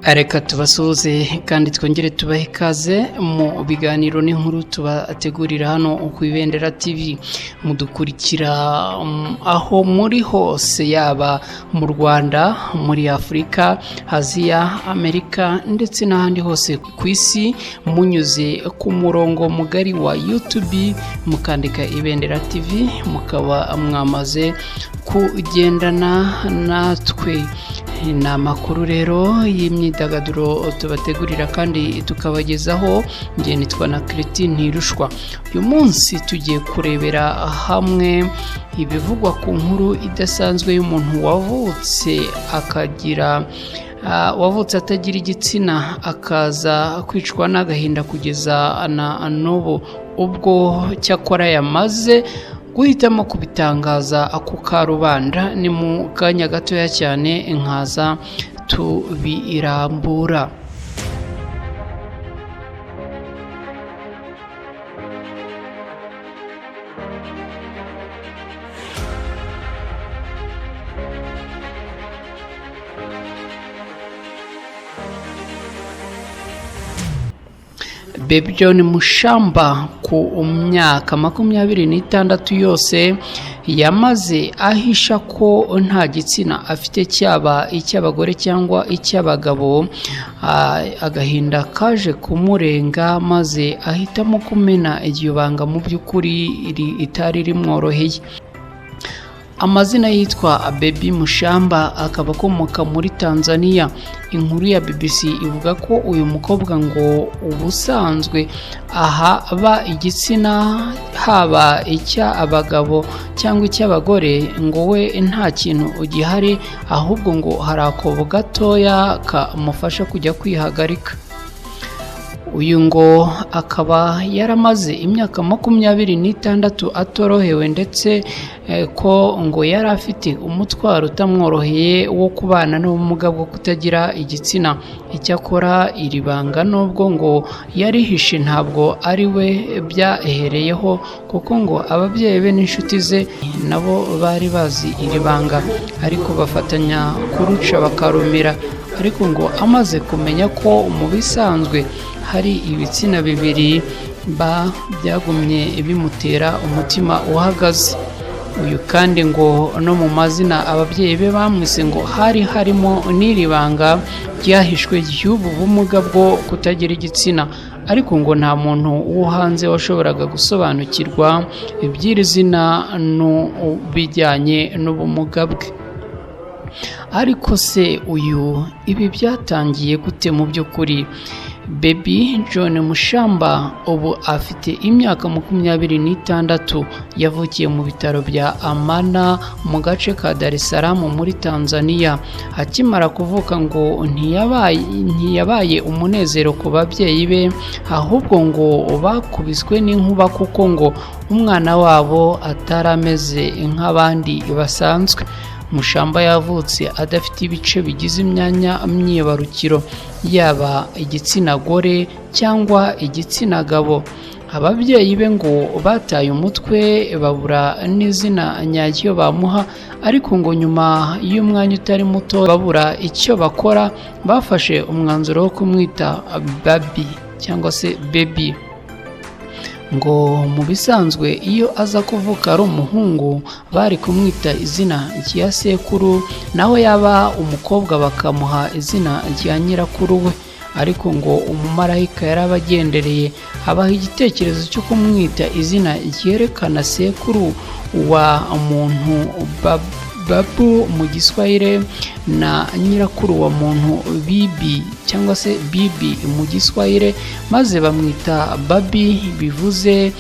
Reka tubasuhuze kandi twongere tubahe ikaze mu biganiro n'inkuru tubategurira hano ku Ibendera TV. Mudukurikira aho muri hose, yaba mu Rwanda, muri Afurika, Aziya, Amerika ndetse n'ahandi hose ku isi, munyuze ku murongo mugari wa YouTube mukandika Ibendera TV, mukaba mwamaze kugendana natwe. Ni amakuru rero y'imyidagaduro tubategurira kandi tukabagezaho. Njye nitwa na Christine Ntirushwa. Uyu munsi tugiye kurebera hamwe ibivugwa ku nkuru idasanzwe y'umuntu wavutse akagira wavutse atagira igitsina, akaza kwicwa n'agahinda kugeza na n'ubu, ubwo cyakora yamaze guhitamo kubitangaza ako karubanda. Ni mu kanya gatoya cyane nkaza tubirambura. Baby John Mushamba ku myaka 26 yose yamaze ahisha ko nta gitsina afite, cyaba icy'abagore cyangwa icy'abagabo. Agahinda kaje kumurenga maze ahitamo kumena iryo banga mu by'ukuri ritari rimworoheye. Amazina yitwa Baby Mushamba, akaba akomoka muri Tanzania. Inkuru ya BBC ivuga ko uyu mukobwa ngo ubusanzwe ahaba igitsina, haba icy'abagabo cyangwa icy'abagore, ngo we nta kintu gihari, ahubwo ngo hari akobo gatoya kamufasha kujya kwihagarika. Uyu ngo akaba yaramaze imyaka 26 atorohewe, ndetse ko ngo yari afite umutwaro utamworoheye wo kubana n'ubumuga bwo kutagira igitsina. Icyakora iri banga nubwo ngo yarihishe, ntabwo ari we byahereyeho, kuko ngo ababyeyi be n'inshuti ze nabo bari bazi iri banga, ariko bafatanya kuruca bakarumira. Ariko ngo amaze kumenya ko mu bisanzwe hari ibitsina bibiri, ba byagumye bimutera umutima uhagaze. Uyu kandi ngo no mu mazina ababyeyi be bamwise ngo hari harimo n'iri banga ryahishwe ry'ubu bumuga bwo kutagira igitsina, ariko ngo nta muntu wo hanze washoboraga gusobanukirwa iby'iri zina n'ibijyanye n'ubumuga bwe. Ariko se uyu ibi byatangiye gute mu by'ukuri? Baby John Mushamba ubu afite imyaka 26, yavukiye mu bitaro bya Amana mu gace ka Dar es Salaam muri Tanzania. Akimara kuvuka ngo ntiyabaye umunezero ku babyeyi be, ahubwo ngo bakubiswe n'inkuba, kuko ngo umwana wabo atari ameze nk'abandi basanzwe. Mushamba yavutse adafite ibice bigize imyanya myibarukiro, yaba igitsina gore cyangwa igitsina gabo. Ababyeyi be ngo bataye umutwe, babura n'izina nyaryo bamuha, ariko ngo nyuma y'umwanya utari muto babura icyo bakora, bafashe umwanzuro wo kumwita Baby cyangwa se Baby. Ngo mu bisanzwe iyo aza kuvuka ari umuhungu bari kumwita izina rya sekuru, naho yaba umukobwa bakamuha izina rya nyirakuru we. Ariko ngo umumarayika yarabagendereye, abaha igitekerezo cyo kumwita izina ryerekana sekuru wa muntu, Babu mu Giswahili, na nyirakuru wa muntu, Bibi cyangwa se Bibi mu Giswahili, maze bamwita Babi, bivuze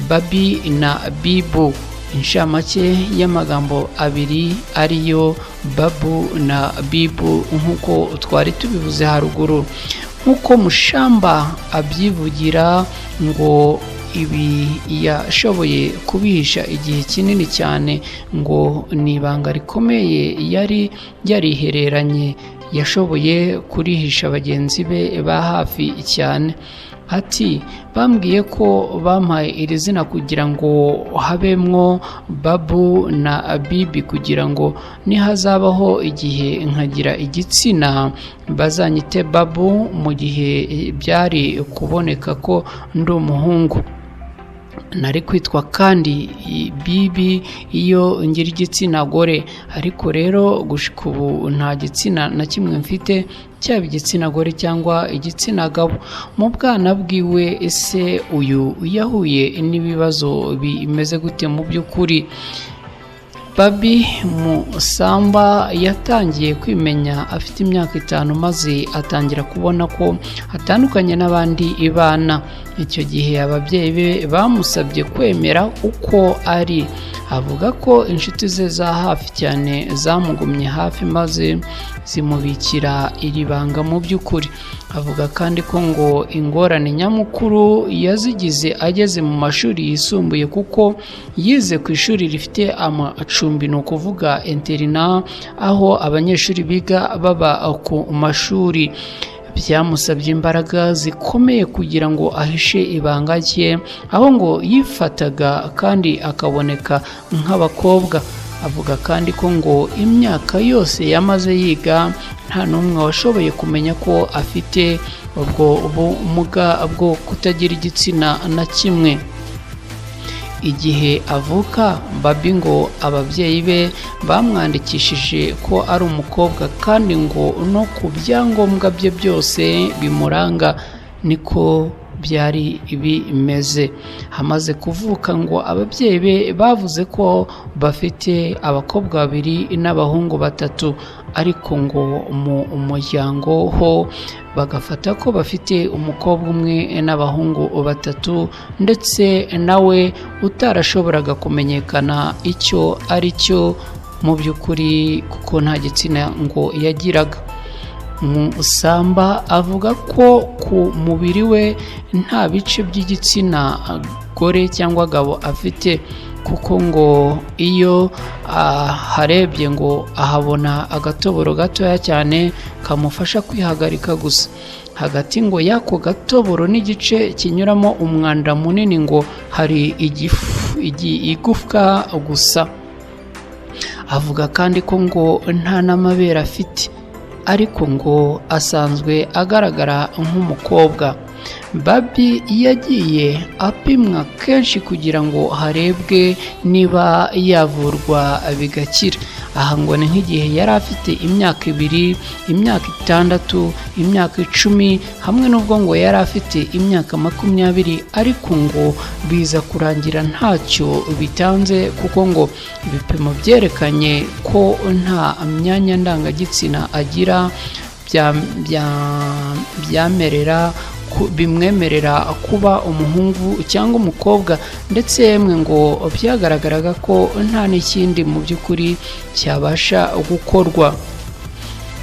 Babi na Bibu, inshamake y'amagambo abiri ariyo Babu na Bibu, nk'uko twari tubivuze haruguru. Nk'uko Mushamba abyivugira, ngo ibi yashoboye kubihisha igihe kinini cyane, ngo ni ibanga rikomeye yari yarihereranye, yashoboye kurihisha bagenzi be ba hafi cyane. Ati bambwiye ko bampaye iri zina kugira ngo habemwo Babu na Bibi, kugira ngo nihazabaho igihe nkagira igitsina bazanyite Babu, mu gihe byari kuboneka ko ndi umuhungu. Nari kwitwa kandi Bibi iyo ngira igitsina gore, ariko rero gushika ubu nta gitsina na kimwe mfite, cyaba igitsina gore cyangwa igitsina gabo. Mu bwana bwiwe ese uyu yahuye n'ibibazo bimeze gute mu by'ukuri? Babi Musamba yatangiye kwimenya afite imyaka 5, maze atangira kubona ko atandukanye n'abandi bana. Icyo gihe ababyeyi be bamusabye kwemera uko ari. Avuga ko inshuti ze za hafi cyane zamugumye hafi maze zimubikira iri banga mu by'ukuri. Avuga kandi ko ngo ingorane nyamukuru yazigize ageze mu mashuri yisumbuye, kuko yize ku ishuri rifite amacumbi, ni ukuvuga interina, aho abanyeshuri biga baba ku mashuri. Byamusabye imbaraga zikomeye kugira ngo ahishe ibanga rye, aho ngo yifataga kandi akaboneka nk'abakobwa. Avuga kandi ko ngo imyaka yose yamaze yiga nta n'umwe washoboye kumenya ko afite ubwo bumuga bwo kutagira igitsina na kimwe. Igihe avuka, Babi ngo ababyeyi be bamwandikishije ko ari umukobwa, kandi ngo no ku byangombwa bye byose bimuranga niko byari bimeze. Hamaze kuvuka ngo ababyeyi be bavuze ko bafite abakobwa 2 n'abahungu 3, ariko ngo mu muryango ho bagafata ko bafite umukobwa umwe n'abahungu 3, ndetse nawe utarashoboraga kumenyekana icyo ari cyo mu by'ukuri, kuko nta gitsina ngo yagiraga. Musamba avuga ko ku mubiri we nta bice by'igitsina gore cyangwa gabo afite, kuko ngo iyo aharebye ngo ahabona agatoboro gatoya cyane kamufasha kwihagarika gusa. Hagati ngo y'ako gatoboro n'igice kinyuramo umwanda munini ngo hari igufwa gusa. Avuga kandi ko ngo nta n'amabere afite, ariko ngo asanzwe agaragara nk'umukobwa. Babi yagiye apimwa kenshi kugira ngo harebwe niba yavurwa bigakira. Aha ngo ni nk'igihe yari afite imyaka 2, imyaka 6, imyaka 10, hamwe n'ubwo ngo yari afite imyaka 20, ariko ngo biza kurangira ntacyo bitanze, kuko ngo ibipimo byerekanye ko nta myanya ndangagitsina agira bimwemerera kuba umuhungu cyangwa umukobwa, ndetse yemwe ngo byagaragaraga ko nta n'ikindi mu by'ukuri cyabasha gukorwa.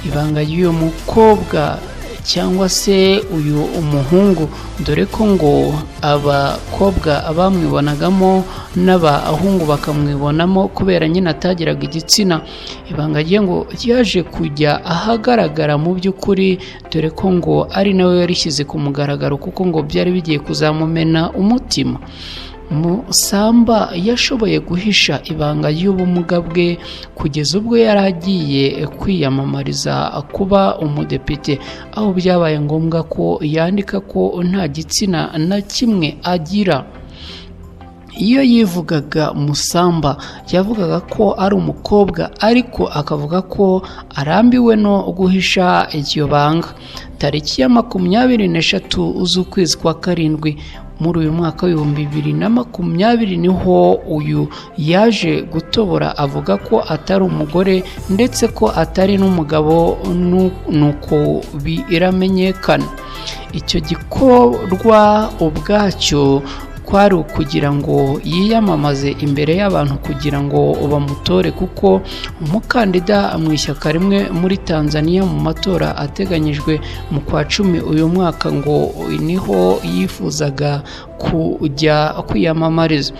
Ibanga ry'uyu mukobwa cyangwa se uyu umuhungu, dore ko ngo abakobwa bamwibonagamo n'abahungu bakamwibonamo kubera nyine atagiraga igitsina, ibanga rye ngo ryaje kujya ahagaragara mu by'ukuri, dore ko ngo ari nawe yarishyize ku mugaragaro, kuko ngo byari bigiye kuzamumena umutima. Musamba yashoboye guhisha ibanga ry'ubumuga bwe kugeza ubwo yari agiye kwiyamamariza kuba umudepite, aho byabaye ngombwa ko yandika ko nta gitsina na kimwe agira. Iyo yivugaga Musamba yavugaga ko ari umukobwa, ariko akavuga ko arambiwe no guhisha iryo banga. Tariki ya 23 z'ukwezi kwa 7 muri uyu mwaka 2020 niho uyu yaje gutobora avuga ko atari umugore ndetse ko atari n'umugabo, nuko biramenyekana. Icyo gikorwa ubwacyo kwari ukugira ngo yiyamamaze imbere y'abantu kugira ngo bamutore, kuko umukandida mu ishyaka rimwe muri Tanzania mu matora ateganyijwe mu kwa 10 uyu mwaka ngo niho yifuzaga kujya kwiyamamariza.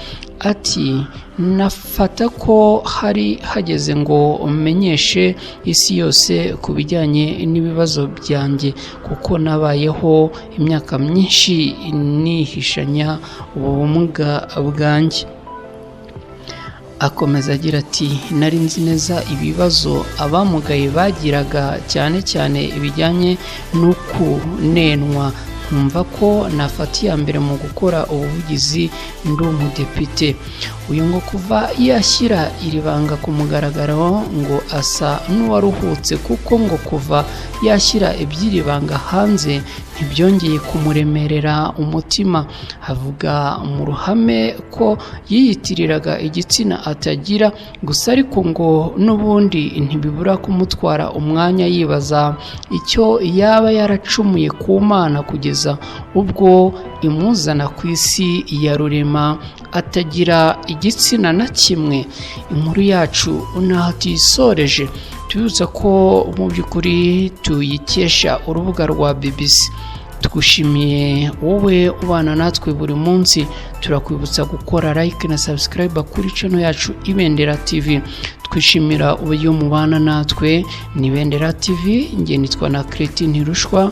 Ati: "Nafata ko hari hageze ngo menyeshe isi yose ku bijyanye n'ibibazo byanjye, kuko nabayeho imyaka myinshi nihishanya ubu bumuga bwanjye." Akomeza agira ati: "Nari nzi neza ibibazo abamugaye bagiraga, cyane cyane ibijyanye n'ukunenwa, nkumva ko nafata iya mbere mu gukora ubuvugizi ndi umudepite." Uyu ngo kuva yashyira iri banga ku mugaragaro ngo asa n'uwaruhutse, kuko ngo kuva yashyira iby'iri banga hanze ntibyongeye kumuremerera umutima. Avuga mu ruhame ko yiyitiriraga igitsina atagira gusa, ariko ngo n'ubundi ntibibura kumutwara umwanya yibaza icyo yaba yaracumuye ku Mana kugeza ubwo imuzana ku isi ya Rurema atagira igitsina na kimwe. Inkuru yacu naho tuyisoreje, tubibutsa ko mu by'ukuri tuyikesha urubuga rwa BBC. Tugushimiye wowe ubana natwe buri munsi. Turakwibutsa gukora like na subscribe kuri channel yacu Ibendera TV. Twishimira uburyo mubana natwe. Ni Ibendera TV, njye nitwa na Christine Ntirushwa.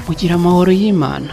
Mugira amahoro y'Imana.